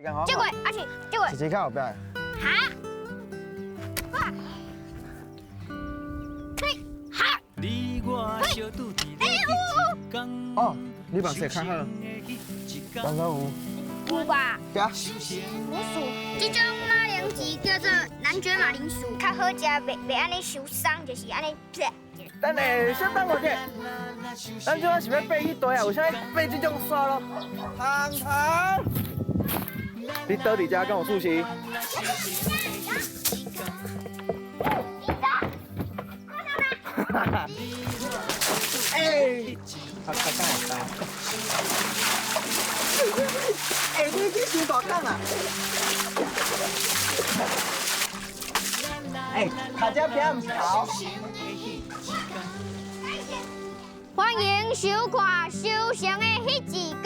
這個阿是這個。一隻較後壁。哈！哇！嘿！哈！嘿！哦，你把誰看好？剛剛有。有吧？對啊。紅薯，這種馬鈴薯叫做男爵馬鈴薯，較好食，袂袂按呢傷鬆，就是按呢。等下，小等我者，咱這擺是欲爬彼塊啊？為啥物爬這種山咯？糖糖，你倒佇遮敢有事情？哈哈！哎，他他干啥？哎，你去伤大胆啊！哎，卡這边毋是頭。歡迎收看《收成的彼一工》。